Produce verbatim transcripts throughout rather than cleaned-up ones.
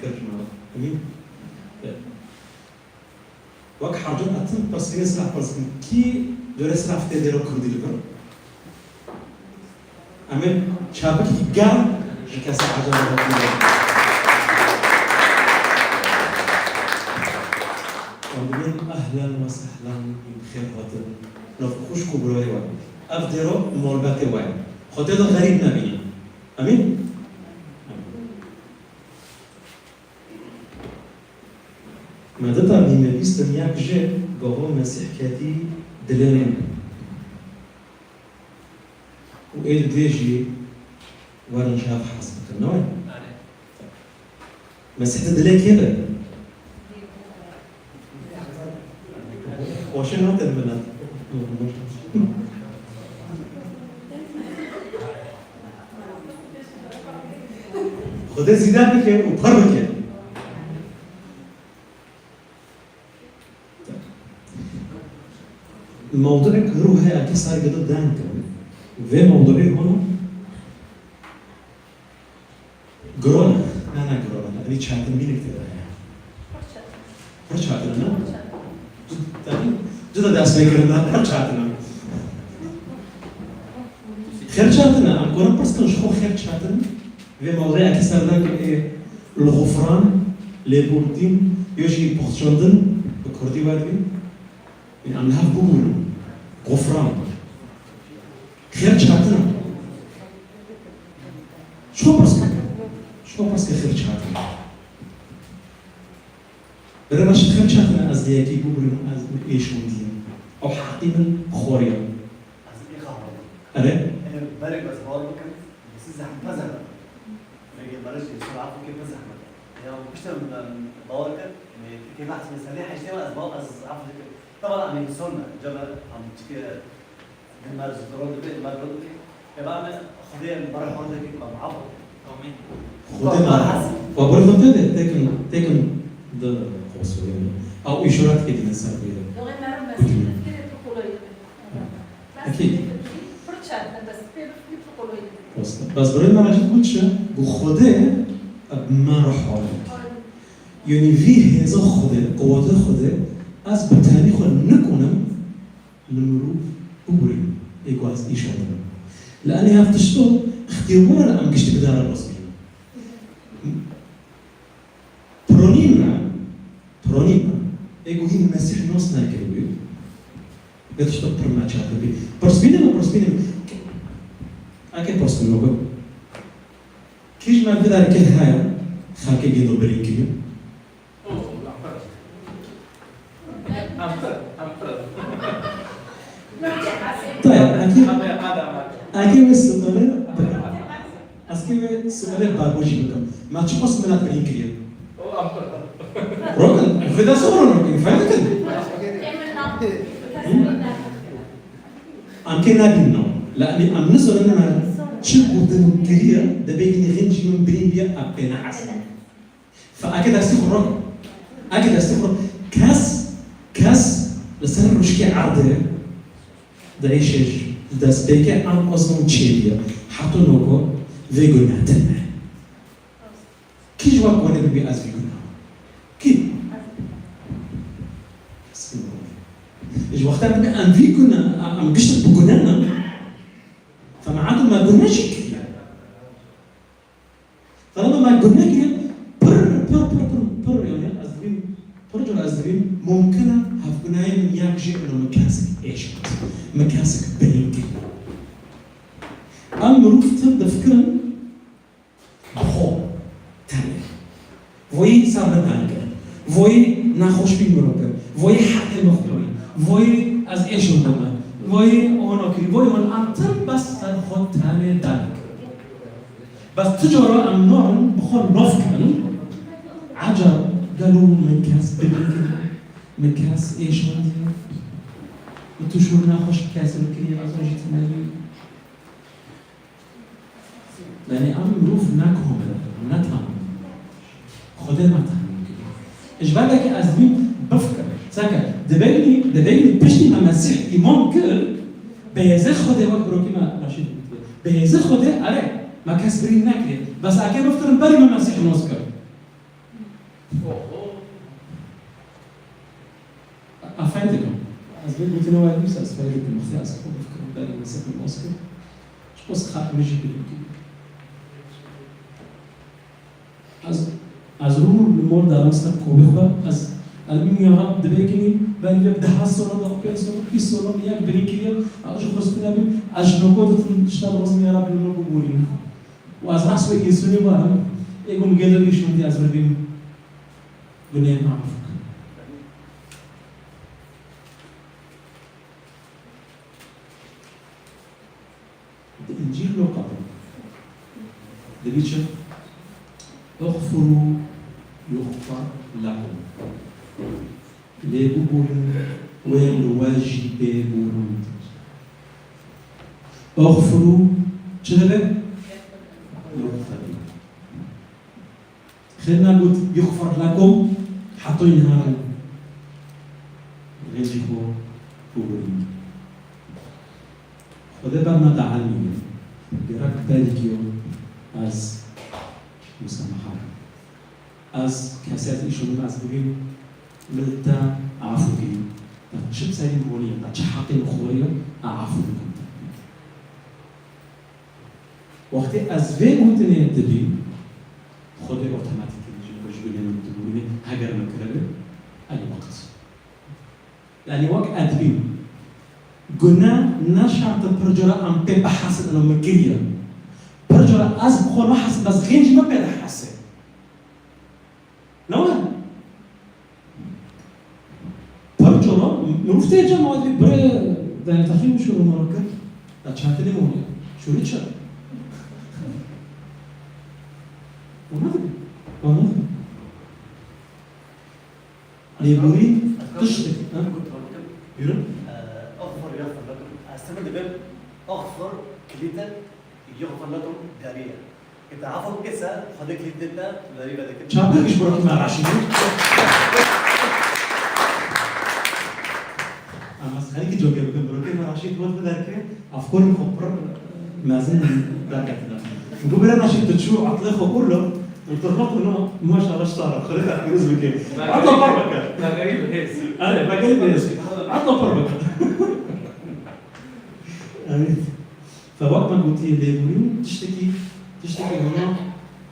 Kir ji me re. Emîn. Wek herdû etin pirsgirêk sira pirs bikin. Kî dorê sira fitê dêro kurdî li vir? Em ê çapikî germ ji kesa ecaba bikin. Em dibên ehlen we sehlen, bi xêr hatin. Nav xwişk û birayê we. Ev dêro morbetê we ye. Xwedê de xerîb nebînin. Emîn? Medeta bînivîstin yek jê gava Mesîh ketî dilê min. Û ê di dê jî werin ji hev hez bikin, ne wayî? Mesîh di dilê kê de? Xweşe nate milet. Xwedê zîde bike û pir bike. Mewduek ruhê Akî Sargılı denkim. Vê mewduê hûn giron e. Ne, ne giron e. Evî çetin bînek tê de heye. Pir çetin e, ne? Tabii. Cida dest pê kirin de pir çetin e. Xêr çetin e. Em korin pirs kin ji xwe xêr çetin e. Vê mewduê Akî Sargılı ê li xufran, lêbûrdin, yo jî poxçandin bi kurdî we dibî. Em li hev bibûrin. Xufran. Xêr çatin e. Ço pirs ke, ço pirs ke xêr çatin e. Birê me ji xêr çatin e, ez lê yekî bibûrim, ez ê şûndiyim. Ew heqî min xwariya. Ez ê xawa. Erê? Erê, berek ez bawer bikim, siz zehmet, zehmet. Vegê berê jî, sura afûkê pir zehmet. Ya, piştî min bawer kir, yani, tikê behs meselê heştê ve ez bawer, ez afû dikim. Taban, yani, son, cem, em çike, din mer zor dibe, mer zor dibe. Ya, ben, Xwedê, yani, bana hor dikim, ben afû. Amin. Xwedê me, we birê xwe tê de, tekin, tekin di xosûrê. Ew îşaret kê dîne ser xwedê. Doğru, merim mesele fikir, kolay. Ekîd. Bes birê me re jî got çi? Got Xwedê bi me re hol e. Yanî vî hêza Xwedê, quweta Xwedê, ez bi tenî xwe nikonim li mirov bibûrînim, ê ku ez îşandinim. Li enê hev tişto ixtiyar were em giştî bi dara rast bînin. Pironî me, pironî me, ê ku hîn Mesîh nas nekiribû, vê tişta pir neçak dibî. Pirsbînê me, pirsbînê me. Eke pirsbîn me got. Kî ji me vê derê heye, xelkê gêdo birîn kiriye? Taya, eke, eke wê simele, ez kê wê simele bagojî bikim. Ma çiqas milet birîn kiriye? Rokin, vê dest xwe rokin, fehmetin? Em kê nebîn no. La em, em nizanin me çi gotin kiriye, dibê hînî xîncî min birîn biye, em pê nehesin. Fe eke destî xwe ro, eke destî xwe ro, kes, kes li ser ruşkê erdê diêşe jî, li destpêkê em azman çêbûye. Heta noko vê gune tune. Kî ji we gunê bibî ez vî gune? Kî? Kes nabî. Ji wexta dibî em vî gune, em gişt bi gune ne. Fe me eto me gune jî kiriye. Talaba me gune kiriye, pir, pir, pir, pir, pir, yani ez dibînim, pir car ez dibînim, mumkin e hevgunayê min yek jî ino min kesik êşand, min kesik birîn kiriye. Em mirov tim difikirin, bi xwe tenê. Voyî ser min tenê kir. Voyî nexweşbîn min kir. Voyî heqê min xwî. Voyî ez êşandime. Voyî ona kirî. Voyî hon em tim bes ser xwe tenê tenê kir. Bes tu cara em narin bi xwe nov kirin. Ecab gelo min kes bibî, min kes êşandiye, min tu şûr nexweş kes bikiriye, ez jî tinebî. Yani em mirov ne komil in, em ne tam in. Xwedê me tam kiriye. Ji ber vekê ez dibînim bifikirim. Seke, dibêjî, dibêjî piştî me Mesîh îman kir, bi hêzê Xwedê wek birokî me Reşîd gotiye. Bi hêzê Xwedê, erê, me kes birîn nekiriye. Bes eke bifikirim berî me Mesîh nas kir. Dikim. Ez vê gotinê we dîsa ez feyr dikim. Wextê ez xwe bifikirim, berî min ser min nas kir. Ji xwe xelk min jî bilind kiriye. Ez, ez rû li mor daran ser kovê xwe. Ez, ez bîm ya Rab, divê kinî, belê bi deh sala da, pênc sala, bîst sala min yek bilind kiriye. Ez ji xwe spîne bîm. Ez ji noko ditim, tişta dixwazim ya Rab, li min biborînim. Û ez rast wê însonê warim. Ê ku min gelo bî şûndî ez rû bîm. Gunehê me afû kir. Di Încîl Luqa de dibî çi? "Uxfirû yuxfar lekum." Lê biborin, wê li we jî bê borand. "Uxfirû" çi dibe? "Yuxfar lekum." Xêr negot, "Yuxfar lekum", hetoyî niha rêncî xwe bigurînin. Xwedê ber me de elmîne. Gerek belkî ez musamaha bikim. Ez kesê ez îşo min ez bibîm, min te afû kirî. Te çi bi serî min holiye, te çi heqê min xoriye, ez afû bikim. Wextê ez vê gotinê dibîm, Xwedê otomatîk ji bo ji gunê min dibûrîne, heger min kiribe, ez ê biqesim. Yanî wek ez dibîm, gune ne şert e pir cara em pê bihesin, eno min kiriye. Pir cara ez bi xwe nehesitim, bes xêncî min pê dihese. Ne were? Pir cara mirov tê cem, ma dibî birê, yani, texmîn bişo, ma kir. Ya çatilê mi oniye? Şûrî çi? O ne dibî? O ne dibî? Lêborîn tiştek, ha? Buyurun. Eee, اغفر يغفر لكم. Aslında dibê اغفر kilîte, يغفر لكم deriye. Ke te afû bike se, Xwedê kilîtê te derî vedike. Çapik ji Birokê me Raşîd. Em ez xelkî coke bikim, Birokê me Raşîd got biderke, afkorên xwe pir, e, mezin derketine. Got, "Bira Raşîd, tu çû etlê xwe Urla, û tu rot û no, maşallah, ji te re, Xwedê te pîroz bike." Etla par bike. Vegerî bi hêz. Erê, vegerî bi hêz. Etla par bike. Erê. Fe wek me gotiye, lêborîn tiştekî, tiştekî hona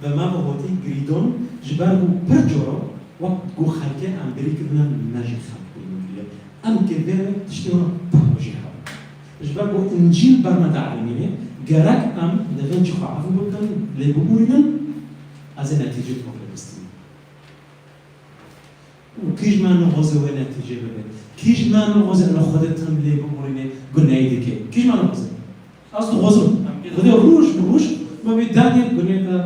bi me ve hotî girîdon, ji ber ku pir cara wek ku xelkê em birî kirine, me jî xelk birî kiriye. Em kê vê tiştê hona pir jî hebin. Ji ber ku Încîl ber me de elimîne, gerek em li vê cî xwe efû bikin, lê biborînin, ez ê netîcê xwe bibistînim. Û kî ji me nixwaze wê netîcê bibe? Kî ji me nixwaze eno Xwedê tim lê biborîne, gunehî dike? Kî ji me nixwaze? Ez dixwazim. Xwedê roj bi roj me bê danê gunehê te.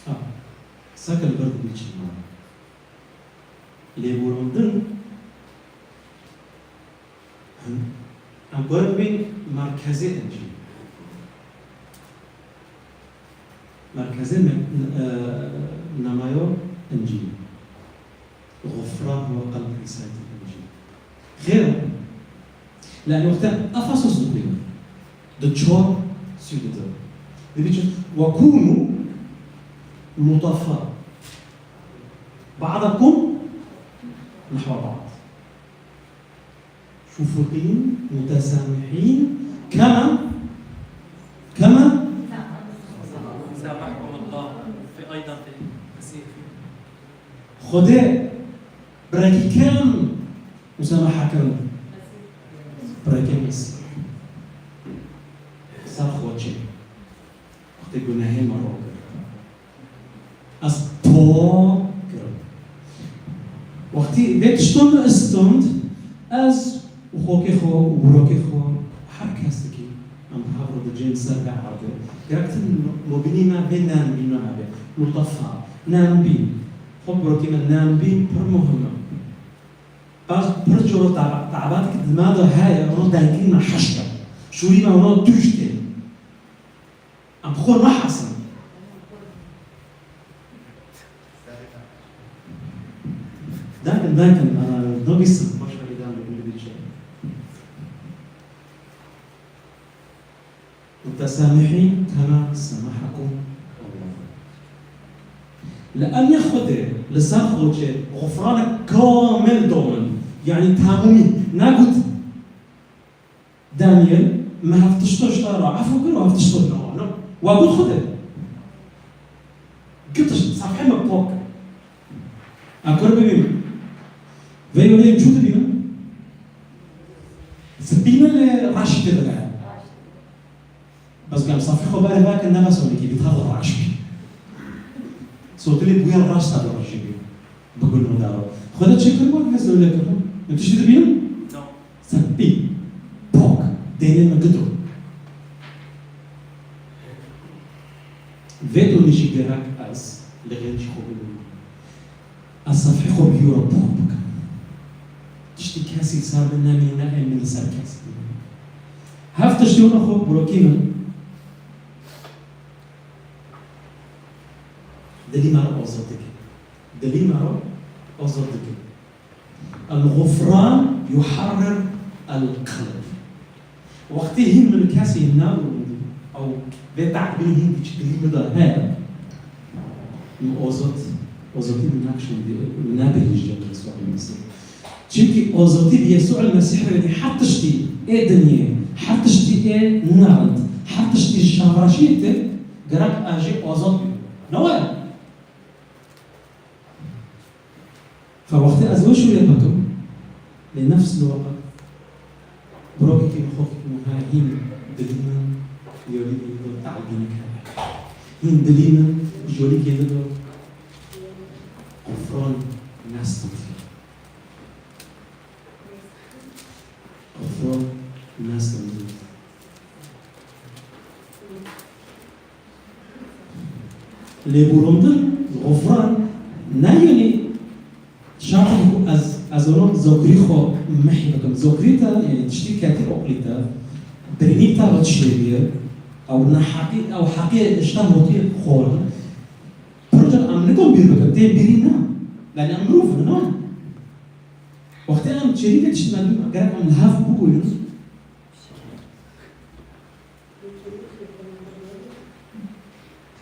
Ha, seke li vir dibî çima. Lêborandin Em kore bibîn merkezê Încîl. Merkezê me-, e, nemayo Încîl. Xufran we qelb Îsayî Încîl. Xêr e. Lê em wexte Efesos dixwînin. Di çar sî û du de. Dibî çi? "Ve kûnû lutefâ. Ba'dakum nehwe ba'd." شفقين متسامحين كما، كما سامحكم الله في، أيضًا في المسيح. Xwedê birekî kêm musamaha kirin. Birekî Mesîh. Ser xwe çê. Wextê gunehê me rokir. Ez pok kirim. Wextî vê tiştan min stund, ez û xokê xwe û birokê xwe, her kesekî em bi hev re dicên ser vê erdê. Gerek tim mobînî me vê nermbîna hebe. Lutefâ, nermbîn. Xwe birokê me nermbîn pir muhim e. Baz pir coro taba-, tabatî ki di me de heye, ono dengîn me heşt e. Şûrî me ono tûj tê. Em bi xwe nahesin. Danke, danke. Äh, noch ein bisschen. متسامحين كما سامحكم الله. Li emnê Xwedê li ser xwe çê xufranek kamil domin. Yanî tamûmî. Negot Daniel, me hev tişto ji te re efû kir û hev tişto ji te re ne. Wa got Xwedê. Gi tişt, sefhê me pok. Em kor bibînin. Vê yolê çû dibînin? Spî ne lê reş dibîne. Bes gam safî xwe berê veke ne bes onekî bî, tevil reş bî. Sotilê bûye reş tevil reş bî. Bi gul û dara. Xwedê çi kir wek vê zewle kir? Min tiştî dibînin? No. Spî. Pok. Deynê min gito. Vê donî jî gerek ez li gêncî xwe bibim. Ez sefhê xwe bi wî re pok bikim. Tiştî kesî li ser min nemîne, ne ê min li ser kesî bimîne. Hev tiştî wina xwe birokînin. Dilî me re ozod dike. Dilî me re ozod dike. El-ğufran yuharrir el-qelb. Wextê hîn min kesê nabû, ew vê te'bî hîn biçîk dilî min de heye, min ozot, ozotî min nakişandî, min nebihîşt Resûlê Mesîh. Çimkî ozotî bi Yesû el-Mesîh re, her tiştî ê dinyê, her tiştî ê nerind, her tiştî şavraşiyê te, gerek ez jê ozot bibim. Ne were? Fe wextê ez wê şûrê bikim, lê nefs li weqet birokekî min xwe kiriye, hîn dilî min jolîkê min do te'bînik heye. Hîn dilî min jolîkê min do xufran nestin. Xufran nestin. Lêborandin, xufran, ne yanî şertê ku ez, ez onom zokirî xwe mehî bikim. Zokirî te, yanî tiştî ketî oqlî te, birînî te ve tiştêriye, ew neheqî, ew heqê ji te hotî xorin. Pir car em nikom bîr bikin, tê bîrî ne. Yanî em mirov in, ne? Wextê em çêrî vê tiştî me dû, gerek em li hev bibûrin.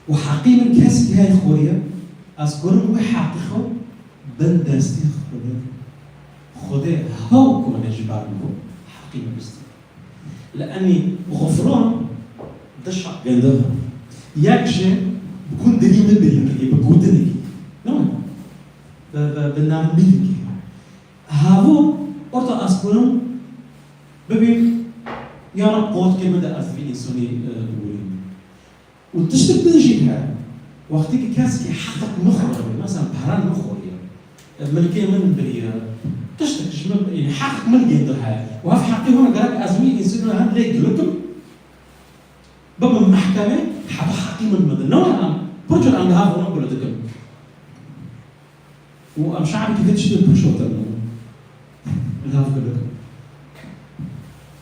Û heqî min kesekî heye xweriye, ez kurim wê heqî xwe bin destî Xwedê. Xwedê hew kone ji ber min heqî min bistî. Li enî xufran du şeq gende. Yek jê bi gundinî min birî kirî, bi gotinekî. Ne? Bi, bi, bi nermînekî. Havo orta ez kurim bibî ya Reb qewet ke min de ez vî însanî, e, bibûrînim. Û tiştek din jî heye, wextê ki kesekî heqek min xweriye, mesela peren min xweriye, e, milkê min biriye, tiştek ji min, yanî heqek min gêndir heye. Û hev heqê hona gerek ez wî însanî hem lê gilikim, bibim mehkemê, heta heqî min bidin. Ne were em, pir car em li hev hona gule dikin. û em şe'bekî vê tiştê pir şotir in. Li hev gule dikin.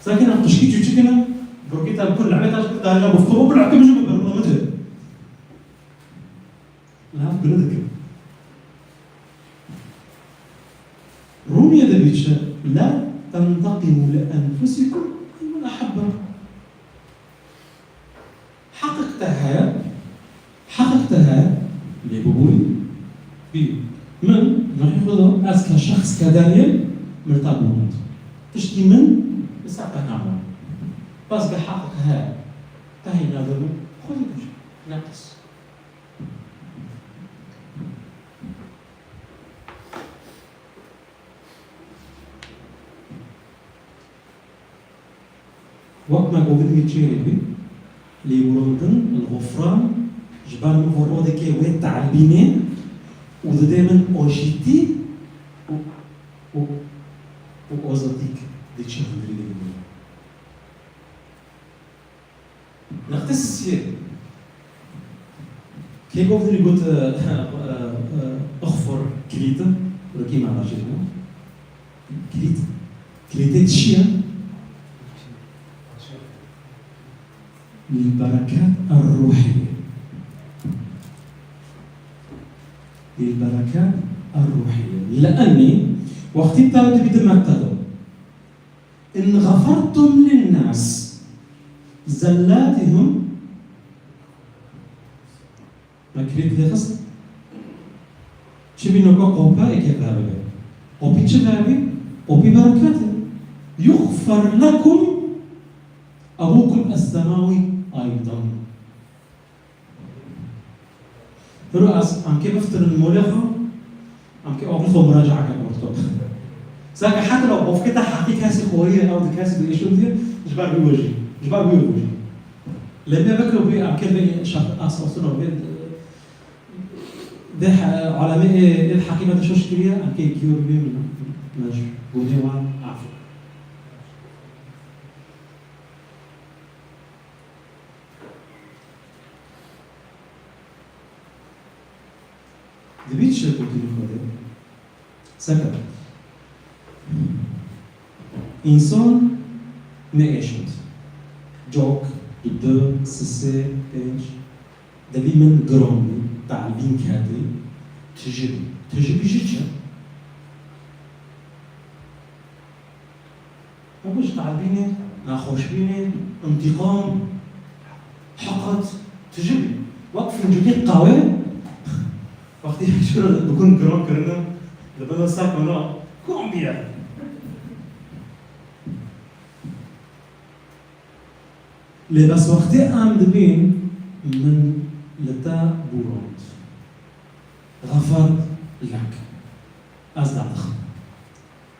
Sakin em qişkî çûçik in, birokî te bi kul lehmê te ji kul darîna bifto, bi lehmê min ji min ber, min dibe. Li hev gule dikin. Rûmiyê de bî çi? La tenteqimû li enfusikum min ehebbe. Heqek te heye, heqek te heye, lê bibûrî bî. Min, min xwe da, ez ke şexs, ke Daniel, min li te bûrand. Tiştî min li ser te nabûrand. Bes ke heqek heye, te hî nade min, xwe dikij. Neqis. Wek me govîn wî çêrê bî, lêborandin, el-xufran, ji ber min xwe rodekê wê te'bînê û dide min ojîtî û, û, û ozotîk di çi hundirî de bî. Neqtê sisiyê. Kê govînî got, e, e, e, ixfur kilît, wekî mana jê ne? Kilît. Kilîtê çi ye? Lil berekat er-ruhiye. Lil berekat er-ruhiye. Li enî wextî te dibî di mektebo. In xefertum linnâs zellatihum. Me kilît lê xist? Çi bî noka qopa êkê ve bibe. Qopî çi ve bî? Qopî bereket e. Yuxfer lekum ebukum es-semawî aydan. Hiro ez, em kê biftirin molê xwe, em kê avî xwe muracae ken orto. Zaka heta la bofketa heqî kesî xorî ye, ew di kesî bi êşo diye, ji ber wî wejî. Ji ber wî wejî. Lê me vekir wî em kê vê şax-, asasûna vê, vê he-, alemê ê, ê heqî me de şoş kiriye, em kê giyo bibîn, me ji gunê wan afû. Dibî çi gotinê Xwedê? Seke. Însan neêşand. Cok, du, du, sisê, pênc. Dibî min giran bî, te'lbîn ketî, tiji bî. Tiji bî ji çi? Ew ji te'lbînê, nexweşbînê, întîqam, heqet, tiji bî. Wek fincûkê qawê, wextî şûre dibin giran kirine, dibine ser kona, kom bîye. Lê bes wextê em dibîn, min li te bûrand. Xefer lek. Ez dadixim.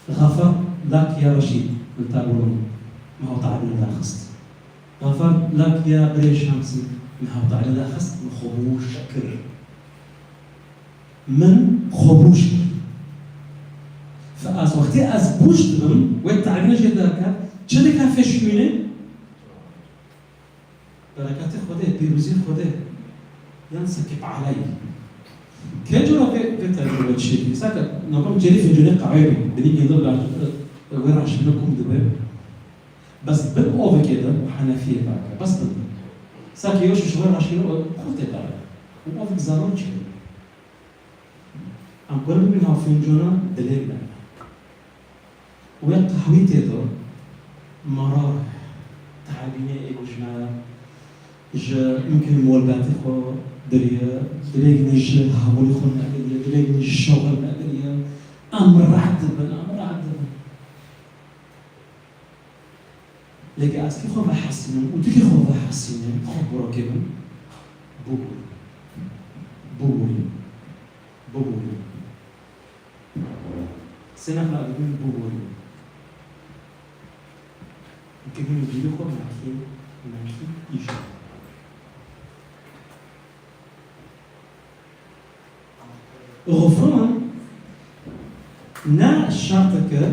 Xefer lek ya Reşîd, min te bûrand. Me ew te'lbîn daxist. Xefer lek ya birê Şemsî, min ew te'lbîn daxist, min xwe bûş kir. Min xwe bûş kir. Fe ez wextê ez bûş dibim, wê te'lbînê jê derket, çi dike fêşûnê? Bereketê Xwedê, pîrozî Xwedê. Yan sekîp aleyh. Kê cora vê, vê tecrûbe çêkirî? Seke, nabim cêrî fincûnê qehwê bî. Binî gêndo ber, e, wê raşbîne kom dibe. Bes bin ovekê de û henefiyê vake. Bes bin. Seke yo şişme raşbîne û xurtê bere. Û ovek zanon çêkirî. Em kurin bibîn ha fincûna dilê me. Wê qehwî tê de marar, te'lbînê ê ku ji me, ji mimkun molbetê xwe biriye, dilêk ne ji hevalê xwe nebiliye, dilêk ne ji şoxil nebiliye. Em rehet dibin, em rehet dibin. Lê ke ez kê xwe vehesînim û tu kê xwe vehesînî, xwe biro kê min, bûbûrî. Bûbûrî. Bûbûrî. Sê nefra dibin bûbûrî. Dibin bîrî xwe mekî, mekî îşe. Xufran ne şerteke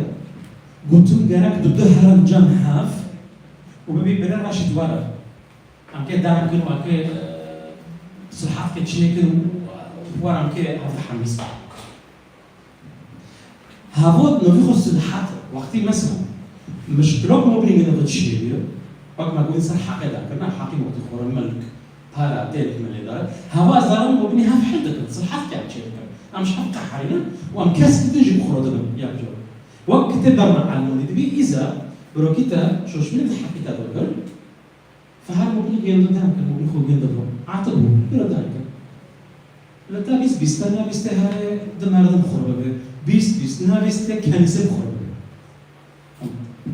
gotin gerek tu du herin cem hev û bibî birê Reşîd were. Em kê derm kin û em kê, e, silhat ke çinê kin û, û were em kê hevdî hemîs. Hevot navî xwe silhat, wextî mesela mişkilok mobînî gine xwe çêbî, wek me gotin ser heqê derkirina, heqî wextî xwe re milk, para, têlek me lê dayê. Heva ez zanim mobînî hev hil dikin, silhat ke em çê dikin. Em ji hev qeherînin û em kes didin jî bi xwe re dibin, yek cor. Wek kitêb berna elmanî dibî îza, birokî te, şoşmînê di heqî te de bir. Fe her mobînî gêndo derke, mobînî xwe gêndo bû. Ate bû, bira derke. Li te bîst bîst te, ne bîst te herê di merdim xwe bibe. Bîst bîst, ne bîst te kenîsê xwe bibe.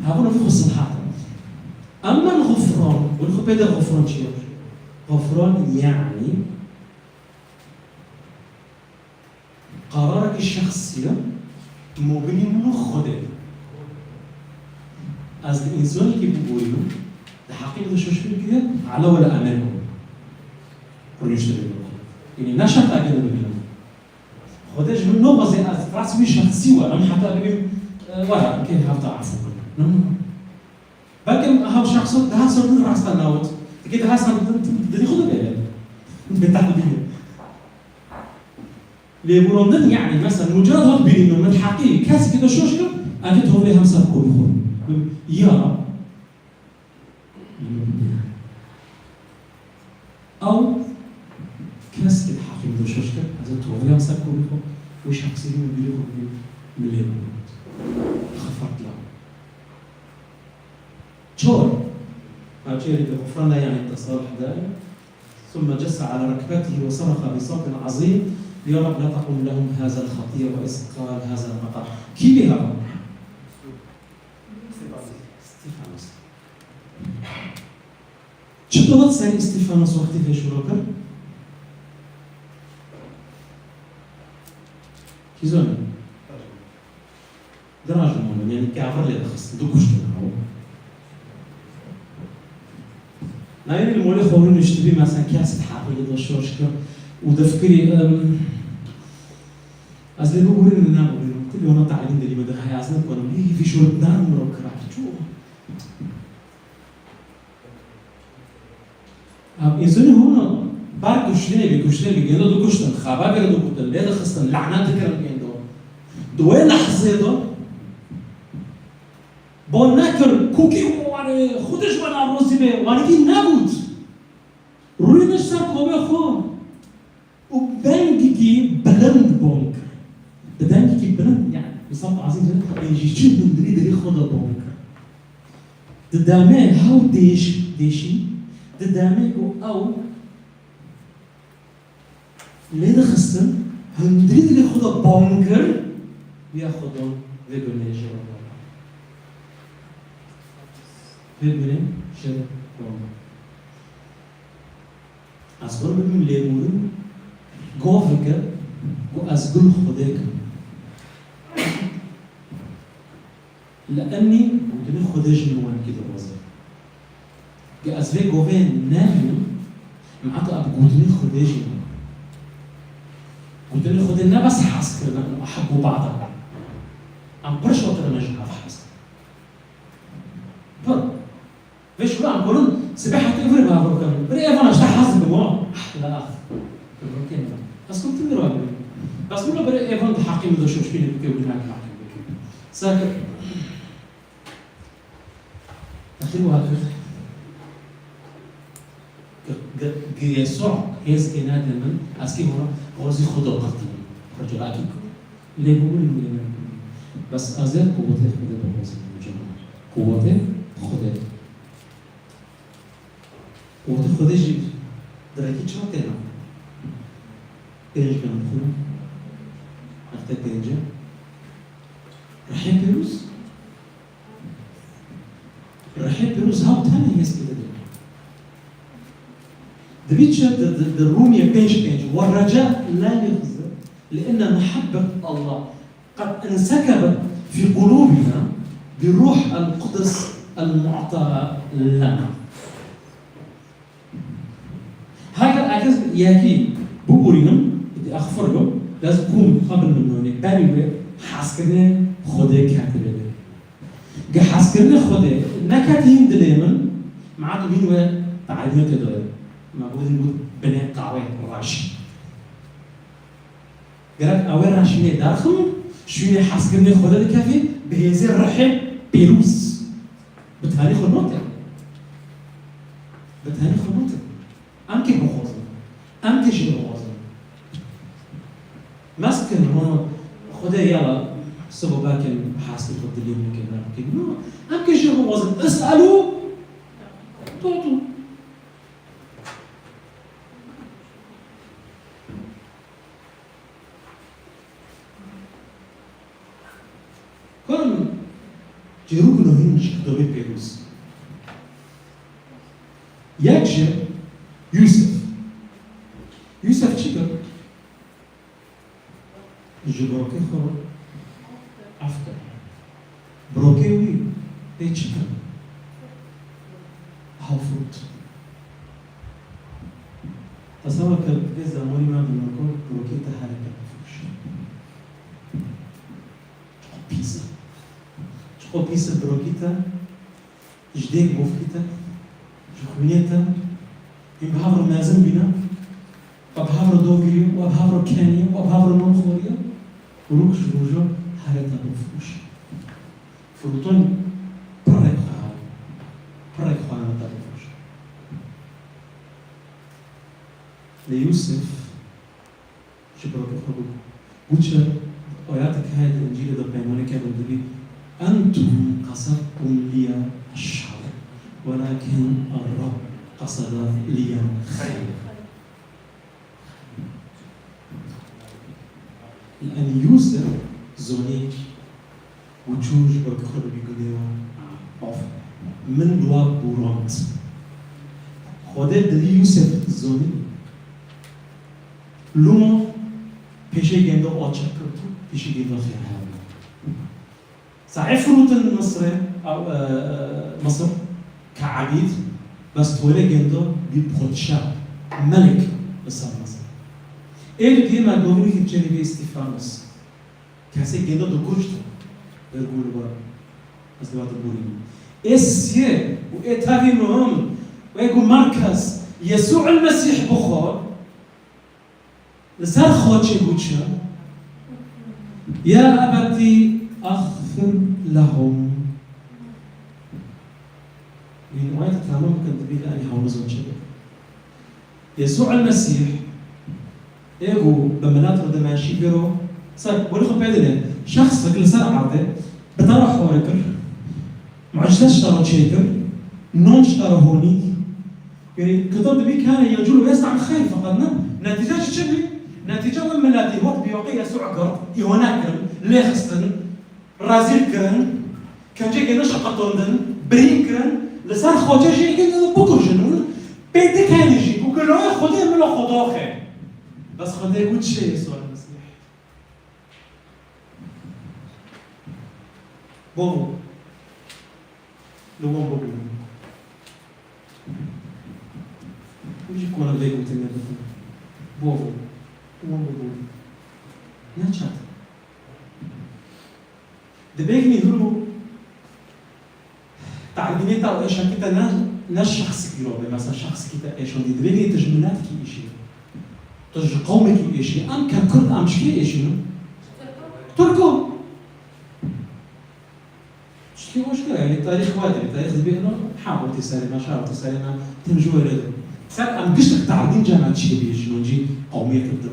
Hevûn xwe silhat. Emma xufran, wî xwe pê de xufran çi ye? Xufran yani qerarekî şexsî ye, mobînî min û Xwedê. Ez li însanekî bibûrînim, di heqî min de şoşmîn kiriye, ela wela emir bû. Rûniştirê min. Yanî ne şert agê de bibînim. Xwedê ji min nobazê ez resmî şexsî werim, heta bibîm, e, were, kê hevta efû kin. No, no, no. Belkim eha şexso daha sor din rasta nawit. Dikê daha sor din dilî xwe de bêle. Bê teqdî. Lêborandin yani mesela mucerred hat bîrî min, min heqî kesekî de şoş kir, ez ê tovlê hem ser kolî xwe. Ya. Ew kes ki heqî min de şoş kir, ez ê tovlê hem ser kolî xwe, wê şexsî min bîrî xwe bî, min lê bû. Xefertla. Çor. Navçeyê de xufran da yani tesalih da. ثم جس على ركبته وصرخ بصوت عظيم، يا رب لا تقل لهم هذا الخطية وإذ قال هذا المقال. Kî lê heva? Stîfanos. Çi digot serî Stîfanos wextî vê şûro kir? Kî zane? Diraj dimanin, yanî kavir lê dixistin, dikuştin ew. Nayê li molê xwe rûniştibî, mesela kes dihaqî li de şoş kir û difikirî, em, ez lê bibûrînim, lê nabûrînim. Ti lê ona talîm de lî me de heye, ez nikarim. Hî, hî, vî şûro dar mirov kira. Çû? Ev însanî hûn ber kuştinê bî, kuştinê bî, gêndo dikuştin, xeba gere dikutin, lê dixistin, lanet dikirin gêndo. Di wê lehzê de bo nekir, kûkî û wanê, Xwedê ji we razî be, wanekî negot. Rûnişt ser komê xwe. Û dengekî bilind bong kir. Bi dengekî bilind, yani, misal azî jî, ên jî çi hundirî dilê xwe de bong kir. Di demê hew dêş-, dêşî, di demê ku ew lê dixistin, hundirî dilê xwe de bong kir, ya Xwedon vê binê jê re bong. Vê binê jê re bong. Ez xwe bibim lêbûrin, govike ku ez gul Xwedê kim. Li enî gotinê Xwedê ji min wenkî dixwaze. Ge ez vê govê nebînim, em heta ev gotinê Xwedê jî ne. Gotinê Xwedê ne bes hezkirin û hek û bada. Em pir şotir in ji hev hezkirin. Pir. Vê şûra em kurin, sibê hetê vir bavur kirin. Birê evana ji te hez dikim, wa. Ah, la ax. Rokê min. Ez kum tim ra bibî. Bes wilo birê evan di heqê min de şoşbînê bike û gunahê heqê bike. Sake. Axir wa axir. Gi-, gi-, gireso, hêz kê nade min, ez kê hora, hozî xwe de qirtin. Xwe cira kî ku. Lê bibûrî min lê nebûrî. Bes ez ê quwetê Xwedê bixwazim, cemaat. Quwetê Xwedê. Û tu Xwedê jî direkî çawa têna? Pênc bêne xwîna. Heftê pênce. Rihê pêrûz. Rihê pêrûz hew tenê hêz pê dide. Dibî çi di, di, di Rûmiyê pênc pênc. والرجاء لا يخزي، لأن محبة الله قد انسكبت في قلوبنا بروح القدس المعطى لنا. Heger ez yekî bibûrînim, êdî exfir bim, lez kum xwe bin min nonê, berî wê hezkirinê Xwedê ketibe bê. Ge hezkirinê Xwedê neketî hîn dilê min, me'et hîn wê te'lîmê tê de ye. Me got, hîn got binê qawê reş. Gerek ew ê reşînê derxim, şûnê hezkirinê Xwedê dikevî, bi hêzê rihê pêrûz. Bi tenê xwe note. Bi tenê xwe note. Em kê bixwazin. Em kê jê bixwazin. Mes bikin, hûn Xwedê yala sibo berkin, hezkir xwe dilê min ke, ber bikin. No, em kê jê bixwazin. Is'elû tu'tû. Kurm çîrok nûhîn ji kitabê pêrûz. Yek ji Yûsif. Yûsif çi kir? Ji birokê xwe re ef kir. Birokê wî pê çi kir? Ew firot. Tesewir ke vê zemanî me binêko birokê te hereke bifroş. Çiqo pîs e. Çiqo pîs e birokî te. Ji dêk bofkî te, ji xwînê te, hîn bi hev re mezin bîne, we bi hev re dogirî, we bi hev re kenî, we bi hev re non xwariye, rûk ji roja here te bifroş. Firotin pirrek xwe heye, pirrek xwe heye te bifroş. Lê Yûsif, Ji birokê xwe bû. Got çi? Ayatek heye di Încîlê de peymaneke de dibî, "أنتم قصدتم لي الشر، ولكن الرب قصد لي الخير." Yûsef zonî û çû ji bo ku xwe bibî gunê wan. Of. Min li wa borand. Xwedê dilî Yûsef zonî. Lûmo pêşê gendo açik kir, pêşê gendo xêr hebû. Saê firotin Misrê, ew, e, e, Misir, ke ebîd, bes tolê gendo bî podşa, melik li ser Misir. Ê li dî me govînî çênî bî Stîfanos. Kesê gendo dikuşt, ber gul bar. Ez li wa diborînim. Ê siyê û ê tevî muhim, wê ku merkez, Yesû el Mesîh bixwe, Li ser xwe çêbû çi? Ya ebetî exfir lehum. Wî ayet tamam bikin, dibî li alî hewlizon çêbû. Yesû el Mesîh, ê ku bi milet re dimeşî giro, ser, welî xwe pê dide, şexsek li ser erdê, bi te re xwe kir, mucize ji te re çêkir, non ji te re honî, Yanî, kitab dibî kane yecûl û yesna xeyr, feqet ne. Netîce jî çi bî? Netîce wê miletî wek bî waqî Yesû girt, îhane kirin, lêxistin, rezîl kirin, kencê gêne şeqetandin, birîn kirin, li ser xocê jî gel bikujin û pê dikenî jî, ku giloyê Xwedê milo xwe doxê. Bes Xwedê got çi Yesû el Mesîh? Bavo. Li wan bibûn. Min jî kona vê gotinê bikin. Bavo. Li wan bibûn. Neçar. Dibêjinî hûn û Te'rîbînê te û êşakî te ne, ne şexsikî ro be, mesela şexsikî te êşandî. Dibêjinî tu ji miletikî êşî. Tu ji qewmekî êşî. Em ke Kurd, em ji kê êşînin? Turko. Tiştî hoş kir, yanî tarîx wa dibî, tarîx dibî ino, ha, û tê serê me, şar û tê serê me, tim ji were de. Ser em giştik te'rîbîn cem em çi dibî êşînin, cî qewmiyet din.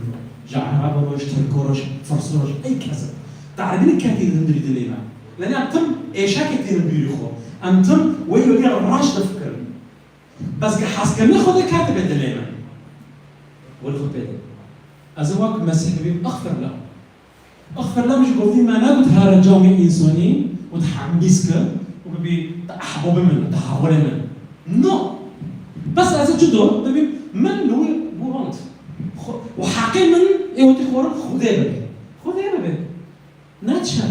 Ji Erebo re, ji Tirko re, ji Firso re, ji ey kes. Te'rîbîn ketî hundirî dilê me. Lê em tim êşekê tînin bîrî xwe. Em tim wê yolî reş difikirin. Bes ke hezkirinê Xwedê ketibe dilê min. Wil xwe pê de. Ez ê wek Mesîh bibîm, exfir lehum. Exfir lehum jî gotî me negot here camê însonî û te hembîz kir û bibî te ehbabê min, te hevalê min. No. Bes ez ê çi do? Bibîm min li wî borand. Xwe, û heqê min ê wetî xwarin Xwedê bibe. Xwedê bibe. Ne çer.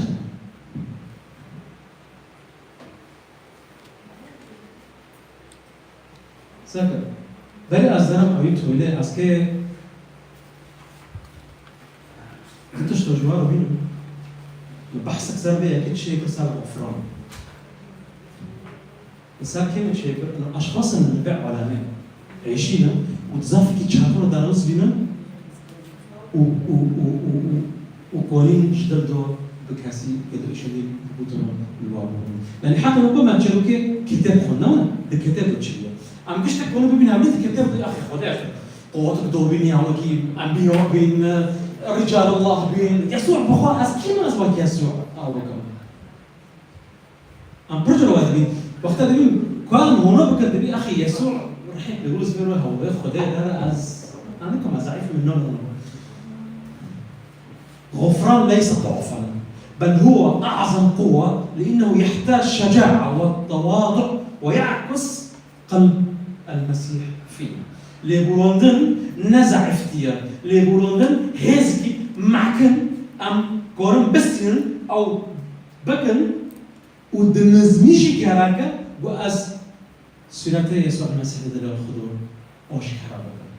Seke. Belê ez derim ewî tolê, ez kê tu tişto ji wa re bînim. Min behsek ser vê yekê çêkir ser Xofran. Li ser kê min çêkir? Ino eşxasên li vê alemê êşînin û di zafekî çatir û derewiz bînin û, û, û, û, û, û kolîn ji dil do bi kesî kê di êşînî bûtin û li wa bûn. Yanî heta weke me çîrokê kitêb xwendin, di kitêb de çi ye? Em giştek hûn bibînin, em di kitêb de axê Xwedê axê. Quwetik do bîn, ya wekî enbiya bîn, rical Allah bîn. Yesû bixwe, ez kî me ez wek Yesû a bikim? Em pir cure dibîn. Wexta dibîn ku em hûna bikin, dibî axî Yesû rihê pêroz bê, hewlê Xwedê de ez, ez nikim, ez zeîf im, no, no, no. غفران ليس ضعفا، بل هو أعظم قوة، لأنه يحتاج شجاعة وتواضع ويعكس قلب المسيح فينا. Lêborandin ne zeîftî ye. Lêborandin hêzkî mekin em karin bistînin ew bikin û di nizmî jî gerek e ku ez sûretê Yesû Mesîh di dilê xwe de aşkera bikim.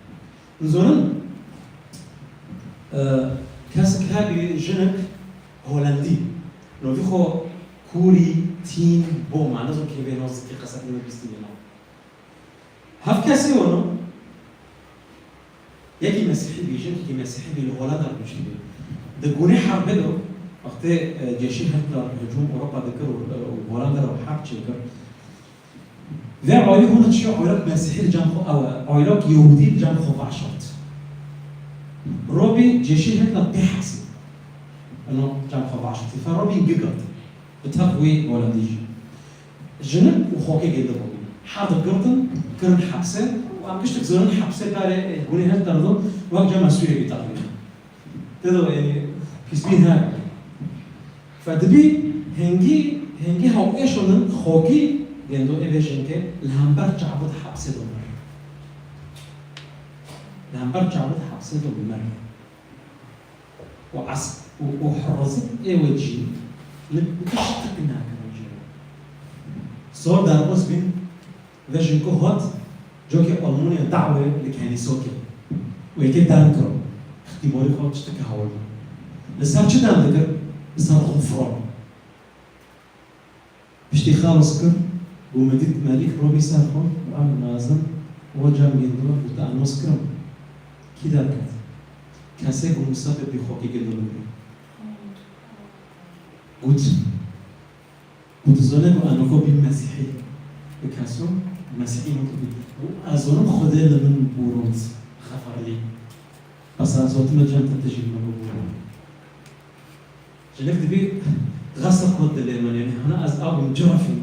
Nizanim, e, kesek hebî jinik Holandî. Novî xwe Kûrî Tîn Boma, nizam kê vê nas dikê qesek min bîstî vê nav. Heft kesê wano, yekî Mesîhî bî, jinekî Mesîhî bî, li Holanda rûniştî bî. Di gonê herbê de, wextê, e, ceşî Hitler hicûm Ewropa dikir û, e, û Holanda re herb çêkir. Vê aîlî hûn çiyo aîlok Mesîhî li cem xwe ew e, aîlok Yehûdî li cem xwe veşart. Robî ceşî Hitler pê hesî. Eno cem xwe veşartî. Fe Robî gigirt. Bi tev wî Holandî jî. Jinik û xokê gêndî bûn. Her du girtin, kirin hepsê û em giştik zonin hepsê berê, e, gunê her terdin, wek cem Sûriyê bî teqrîben. Tê de, yanî, Kesbîn her. Fe dibî hingî, hingî hewêşo min xokî gendo ê vê jinkê li hember çavût hepsê do mir. Li hember çavût hepsê do mir. Û es-, û, û hirozik ê wê cî li tiştik nakin jê. Zor derbas bîn. Vê jinko hat, cokê Almanya dawê li kenîsokê. Wê kê deng kiro. Îxtîbarî xwe tiştekî hewil da. Li ser çi deng dikir? Li ser xwe firan. Piştî xelas kir, got, min dît Melîk robî ser xwe, û em nazim, wa cem gendo, got, te enos kirim. Kî derket? Kesê ku Musa be bî xwe kê gendo bikir. Got, Û tu zane ku enoko bî mesîhî. Bi keso mesîhî min bî. Û ez zonim Xwedê li min bûrond, xeferlî. Bes ez zotime cem te tijî min bûrond. Jinik dibî xesa xwe dilê min, yanî hana ez abim cirafî.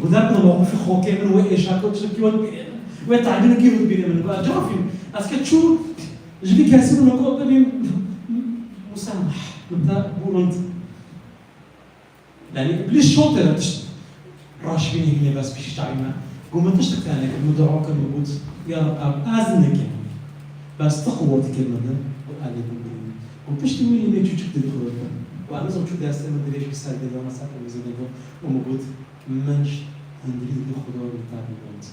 Guder ku mewqifî xokê min wê êşako çikî wet bîrê min. Wê tehdînekî wet bîrê min. Ba cirafî. Ez ke çû ji vî kesî min ko bibîm musameh. Min te bûrond. Yanî, Îblîs şote re tişt raşbînî hînê bes pişî çavî me. Got, min tiştek te nekir, min dua kir, min got, ya Reb, ez nikim. Bes tu quwetî kir min de, got, ez ê bibînim. Got, piştî wî hînê çû çik dî Xwedê kir. Got, ez nizanim çû destê min dirêj bî ser gêlana ser televîzyonê got, û min got, min ji hundirî didî Xweda li te bibûnt.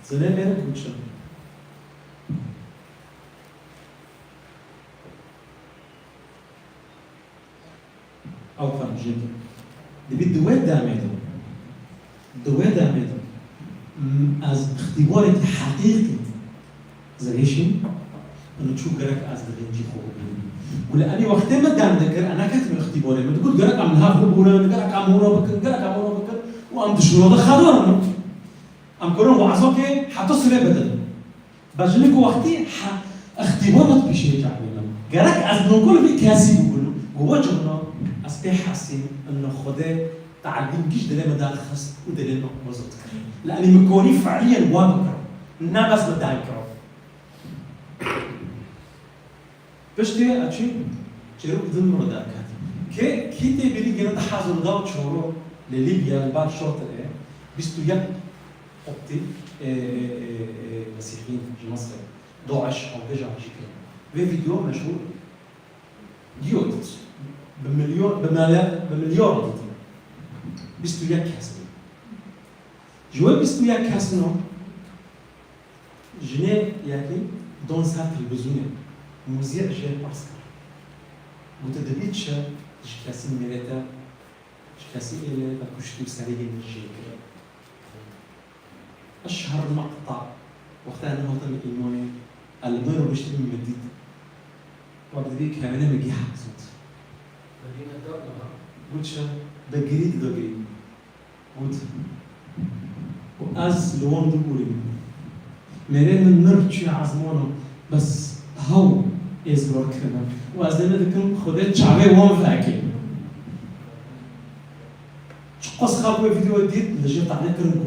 Zilê mêrik got çi? Ew qamciyê de. Dibî di wê demê de, di wê demê de, m-, ez îxtîbarekî heqîqî zirêşîm, min çû gerek ez li vê cî xwe bibûrim. Ku li enî wextê min dem dikir, ez neketim îxtîbarê. Min digot gerek em li hev bibûrin, gerek em wilo bikin, gerek em wilo bikin û em dişmeno de xedor in. Em kurin wazokê heta sibê bidin. Bejinî ku wextî he-, îxtîbar hat pêşî çavê min. Gerek ez nokul vî kesî bibûnim, ku we cihna ez pê hesîm, inno Xwedê teelbîn giş dilê min derxist û dilê min ozod kir. Li enî min konî fe'liyen wa bikiro. Ne bes min deng kiro. Piştî eçî çêrok din min derket. Kê, kî tê bîrî gene di hezar û da û çor li Lîbya li bar şortirê bîst û yek Qoptî, e, e, e, e, Mesîhîn ji Misrê, DAIŞ hewlêja jî kirin. Vê vîdeo meşhûr, giyo dit, bi milyon, bi mele-, bi milyar ditin. Bîst û yek kes bûn. Ji wê bîst û yek kesin o, jinê yekî don ser televîzyonê, muzî jê pers kir. Gote, dibî çi ji kesî mêrê te, ji kesî êlê te kuştî û serî gê min jê kir. Eşher meqta. Wexta ez hate min îmanê, ez li me rûniştibûm min dît. Wek dibî kevênê min gî hezot. Got çi? Bi girî dido girî. Got. Û ez li wan dibûrîm. Mêrê min mir çûye ezmana. Bes hew ê zor kirine. Û ez dê ne dikim, Xwedê çavê wan veke. Çiqas xelk wê vîdeoyê dît, li jê tane kirin ku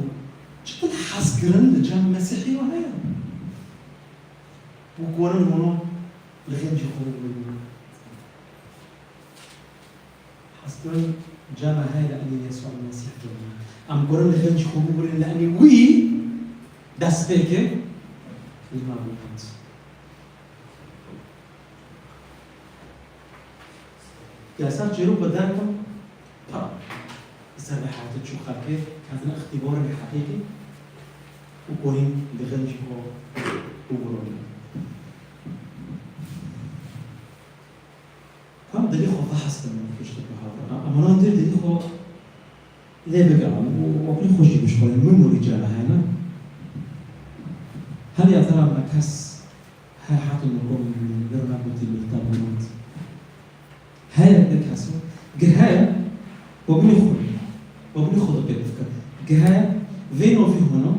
çiqas hezkirin li cem Mesîhî heye. Û ku werin hûno li xêncî xwe bibînin. Hezkirin cem me heye li enî Yesûa Mesîh cem me. Em ku werin li xêncî xwe bibînin li enî wî destpêkê li me bûyand. Ya ser çêrok bi derdim, pa, li ser vê hewte çû xelkê, ketine îxtîbarên heqîqî û konîn li xêncî xwe bibûrin. Tam dilî xwe vehes kirin, pişt bi hawra. Em wan dê dilî xwe lê bigerin û wekî xwe jî bişkolin, memorî cem me hene. Her ya tera me kes He, heta niha min vir negotî li te bûrand. Heye, ne kes o. Gi heye, we binî xwe, we binî xwe de pê bifkir. Gi heye, vê novî hona,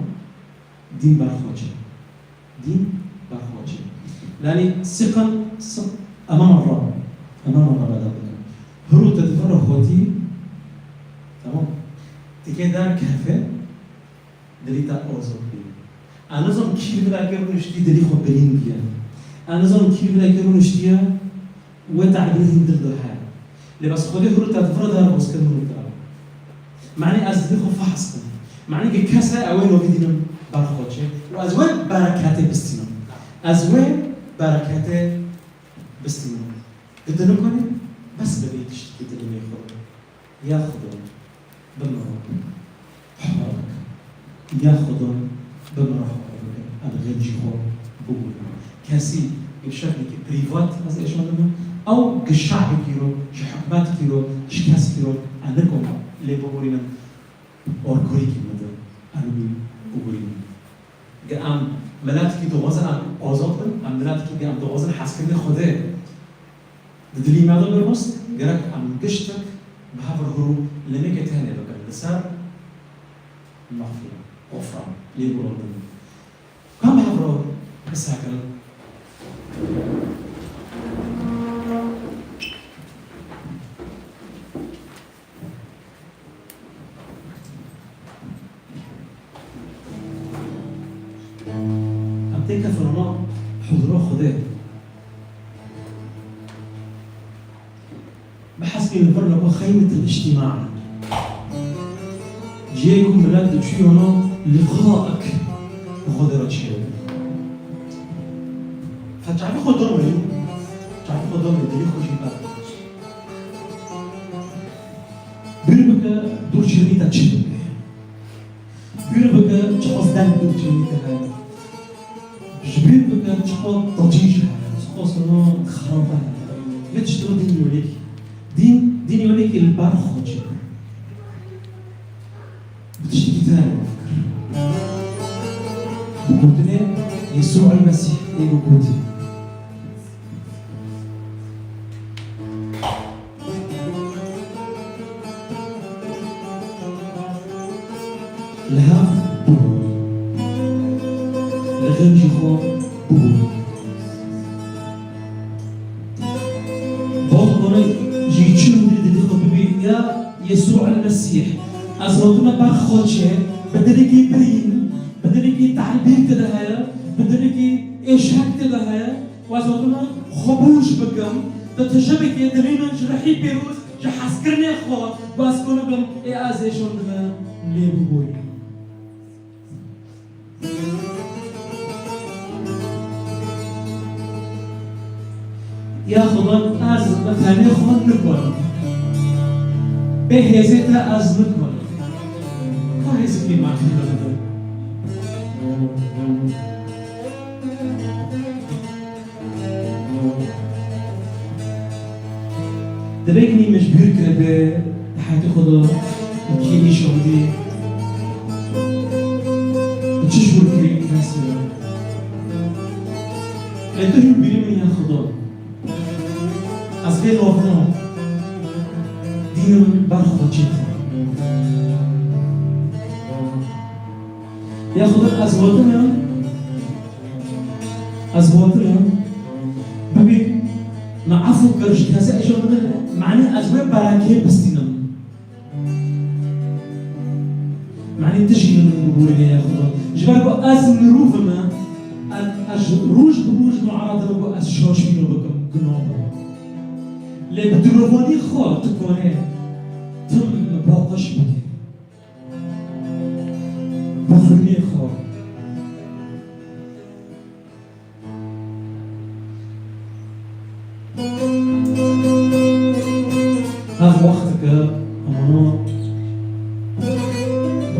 dîn ber xwe çê. Dîn ber xwe çê. Yanî, siqan, siq, emama Rab. Emama Rab eda bikin. Hiro te di vir hotî, tamam. Tikê der kefe, Dilî te ozod bî. Ez nizam kî li vir eke rûniştiye dilê xwe birîn diye. Ez nizam kî li vir eke rûniştiye wê te'bîrê hîn dil de heye. Lê bes Xwedê hûr te di vir de re bozkir min û te. Manî ez dilê xwe fehs kim. Manî ke kes e, ew ê novî dînim ber xwe çê û ez wê bereketê bistînim. Ez wê bereketê bistînim. Di dinikonê bes bi vê tiştekî dilimê xwe. Ya Xudo, bi min re hewar bike. Ya Xudo, bi min re hewar bike. Em xencî xwe bibûrin. Kesî bi şeklekî prîvat ez êşan dikim. Ew gi şe'bekî ro, ji hikûmetekî ro, ji kesekî ro, em nikoma lê bibûrînin. Orkorîkî min de, em wî bibûrînin. Ge em miletekî dixwazin em azad bin, em miletekî ge em dixwazin hezkirinê Xwedê di dilî me de birost, gerek em giştek bi hev re hûr û limêkê tenê bikin li ser mexfîre, xofran, lêborandin. Ka em bi hev re qise kirin? Em têkevin hema huzura Xwedê. Bihesibîn li vir li xwe xeymetil îctîma. Cihê ku milet diçûyana liqaek bi Xwedê re çêbû. Fe çavê xwe domê, çavê xwe domê, dilê xwe jî ber. Bîr bike dûr çênî te çi dibe. Bîr bike çiqas deng dûr çênî te heye. Ji bîr bike çiqas tecî jî heye, çiqas hema xerab heye. Vê tiştê dîn yolêkî. Dîn, dîn yolêkî li ber xwe çêbû. Bi tiştekî te re fikir. Bi gotinê Yesû el Mesîh ê ku gotî. Li hev bû. Li xencî xwe bû. Bal xwe jî çi hûnê dilê xwe bibî ya Yesû el Mesîh. Ez hatime ber xwe çê, bi dilekî birîn, bi dilekî te'lbîk tê de heye, bi dilekî êşek tê de heye. Û ez hatime xwe bûj bikim, di tijimekê dilê min ji rihî pêroz, ji hezkirinê xwe, û ez kone bim, ê ez êşandime lê biborînim. Ya Xudan, ez bi tenê xwe nikonim. Bê hêzê te ez nikonim. Ka hêzê pê ma tê de bide. Dibêknî min ji bîr kiribe, di heyatê xwe de û kî nîşandî, û çi ji wir kirî, kesî ne. Lê tu hîn bîrî min ya Xudo. Ez vê lovina dînim ber xwe çêdixim. Ya Xudo, ez gotinim, ez gotinim, bibî me efû kir, ji kesê êşa min, manî ez wê berekê bistînim. Manî tu jî li min biborîne ya Xudo. Ji ber ku ez mirov im, ez, ez roj bi roj muarade me ku ez şaş bîno bikim, gunah bikim. Lê bi dilovanî xwe tu kone tim paqij bike. Bi xwînê xwe. Ev wexteke, hemano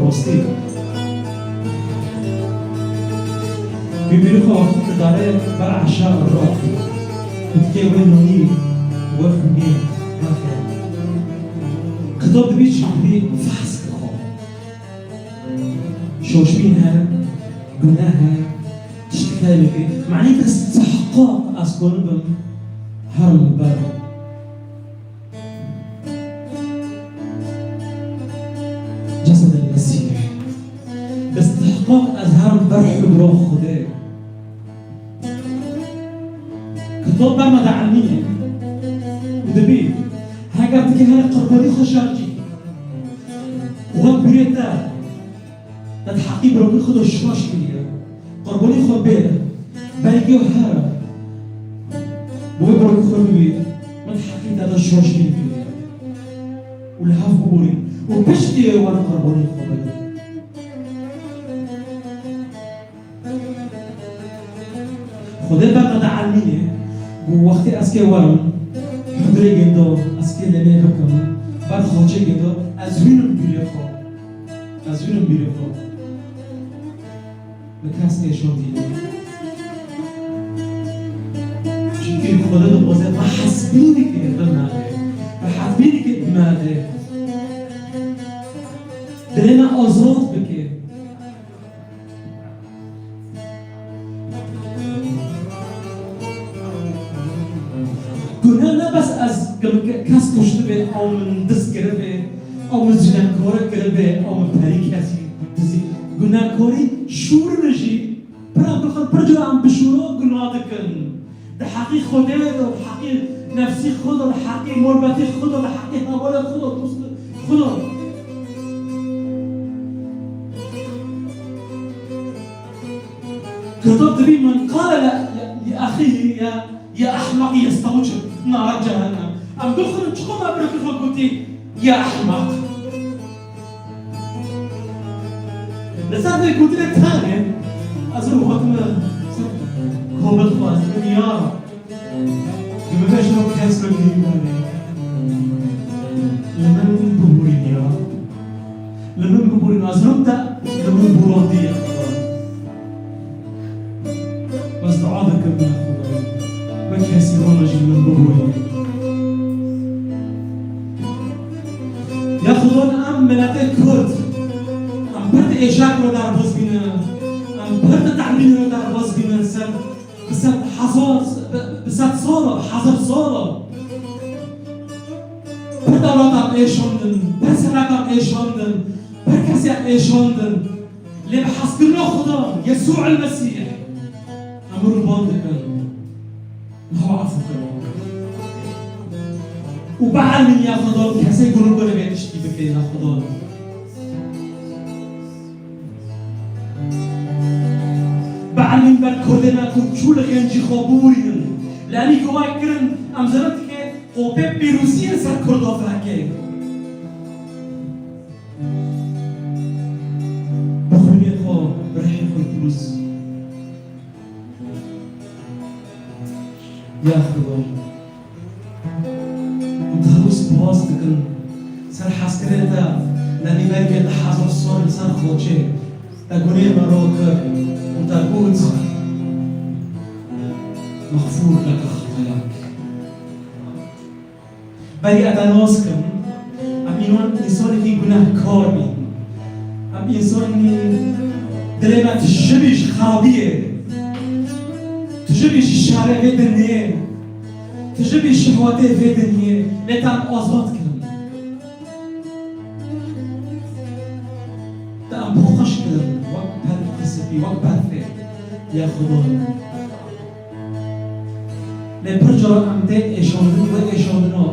rastî. Bîbîrî xwe wextî didare ber eşa ro. Dikê wê nonî, wê xwînê, naxe. Kitab dibî çi dibî fehs bixwe. Şoşbîn heye, gune heye, tiştek heye lê manî bi istihqaq ez konibim herim ber Cesedil Mesîh. Bi istihqaq ez herim ber hudura Xwedê. Kitab ber me de elmîne û dibî, heger tu kî here qurbanî xwe şarcî, wek birê te, te di heqî birokî xwe de şaş kiriye. Qurbonî xwe bêre, belkî here. Bi wê borî xwe bibî, min heqîqeta şoşbîn kiriye. Û li hev biborîn. Û piştî wê werin qurbonî xwe bidin. Xwedê ber me de elmînê, ku wextê ez kê werim, hudrê gêndo, ez kê lemê bikim, ber xaçê gêndo, ez hûnim bîrê xwe. Ez hûnim bîrê xwe. Bi kes êşandî. Çimkî Xwedê dixwaze te hesbînî ke bimare. Te hesbînî ke bimare. Dilê me azad bike. Gune ne bes ez ke-, kes kuştibe, ew min dist kiribe, ew min zinekore kiribe, ew min perî kesî dizî. Gunekorî şûr min jî, pir em dixin, pir cara em bişûro, guna dikin. Di heqî Xwedê de, di heqî nefsî xwe de, di heqî morbetî xwe de, di heqî hevalê xwe de, dostê xwe de. Kitab dibî, "من قال ل-، ل-، لأخيه يا، يا أحمق يستوجب نار جهنم." Em bixwin çiqo me birêkî xwe gotî, "Ya ehmeq." Li ser vê gotinê tenê ez û hatime ser komil xwe ez dikim, ya Rab, tu bibêje kes min nî li min biborîn ya. Li min biborîn, ez rim te li min borandî ya Xwedê. Ez dua dikim ya Xwedê. Wek kesî wana jî li min biborîn. Ya Xwedê, em miletê Kurd, em pir di êşak re derbas bînin, em pir di tehmîn re derbas bînin ser Bi sed hezar, bi, bi sed sala, bi hezar sala. Pir dewletan êşandin, pir serekan êşandin, pir kesiyan êşandin. Lê bi hezkirina Xudan, Yesû el Mesîh, em rûban dikin. Niha efû kirin. Û bielmîn ya Xudan, kesê gune gune vê tiştî bike ya Xudan. Bielmîn ber Kurdê me ku çû li xêncî xwe biborînin. Li elî ku wayî kirin, em zirin dike qopê pîroziyê li ser Kurda veke. Bi xwînê xwe, bi rihê xwe pîroz. Ya Xuda. Û te rû spas dikin ser hezkirinê te, lenî belkê di hezar sal li ser xaçê te gunê me rakir û te got, "مغفور لك خطاياك." Berî ez te nas kim, em înan-, însanekî gunehkar bîn. Em însanî dilê me tijibî ji xerabiyê, tijibî ji şerê vê dinyê, tijibî şehwetê vê dinyê, lê te em azad kirin. Te em bi xweş kirin, wek perîkî spî, wek berfê, ya Xudan. Lê pir caran em tê êşandin, wê êşandina,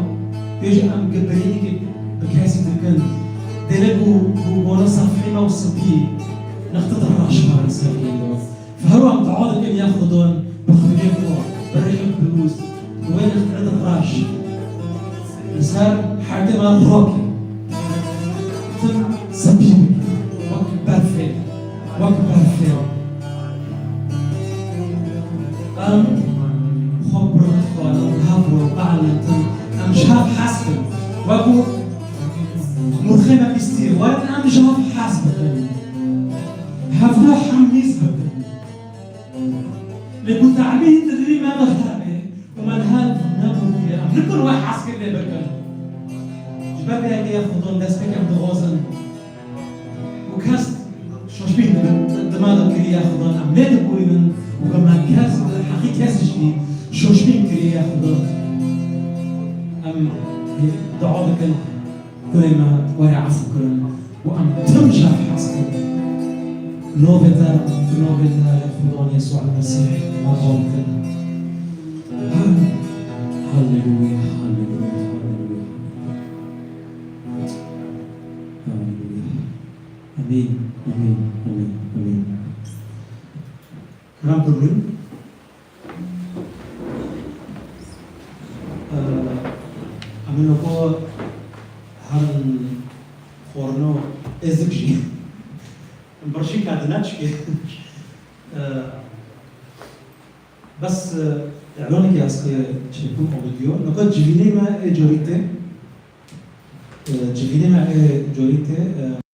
pê jî em gibirînîkê bi kesî dikin. Dêle ku, ku bona sefhî me û spî, nixtî di reş herin ser vê de. Her wexta dua dikin ya Xudan, bi xwînê xwe, bi rihê pîroz, wê nixtî di reş. Li ser herdê me rok. Tim spî bike. Wek berfê. Wek berfê. Em xwe bi rok xwe, em hev re bielîtin. Em ji hev hez bin. Wek ku murxê me bîstî. Werin em ji hev hez bikin. Hev re hemîz bikin. Lê ku tahmîn di dilî me de hebe û me niha nebûtiye, em nikin wê hezkirinê bikin. Ji ber vê yekê ya Xudan destek em dixwazin. Û kes şoşbîn di, di me de kiriye Xudan, em lê diborînin û bi me kes, heqî kes jî şoşbîn kiriye Xudan. Em dua dikin. Gurê me were efû kirin û em tim ji hev hez kirin. Navê te, bi navê te ya Xudan Yesû el Mesîh me bal kirin. Haleluya, haleluya, haleluya. Haleluya. Amîn, amîn, amîn, amîn. Van Purlun. Em ê noko herin xwarino êzik jî. Birşî kadine çikê. Bes, elanekî ez ê çêbikim audio. Noko civînê me ê corî tê. Civînê me ê corî tê.